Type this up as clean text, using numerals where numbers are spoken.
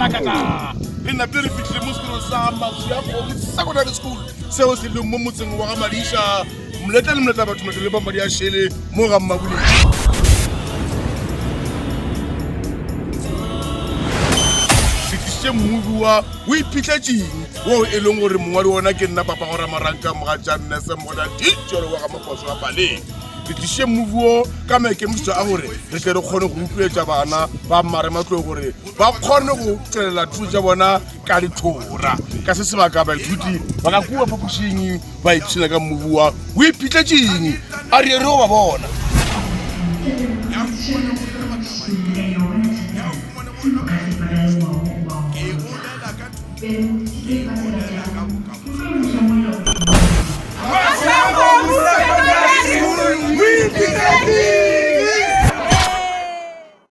Tla-tla-tla-tla. Re napile re fihlile mo sekolong sa Maswi a Kgomo Secondary School seo se leng mo motseng wa ga Madiša moletla le moletla batho matlo le ba madi a šele mo ga Mmabuleng. Re tlišitše mmubi wa o iphitlhetšeng wo e leng gore mongwadi wa ona ke nna papa go ramaranka mogatša nnese mogoda teacher wa ga Maphoso wa Paleng. Re tlišitše mmubi wo ka maikemišetšo a gore re tle re kgone go utlwetša bana ba marematlou gore ba kgone go tšwelela thuto tša bona ka dithora. Ka se sebaka baithuti ba ka kua phapošing ba ipshina ka mmubi wa o iphitlhetšeng. A re ye re yo ba bona.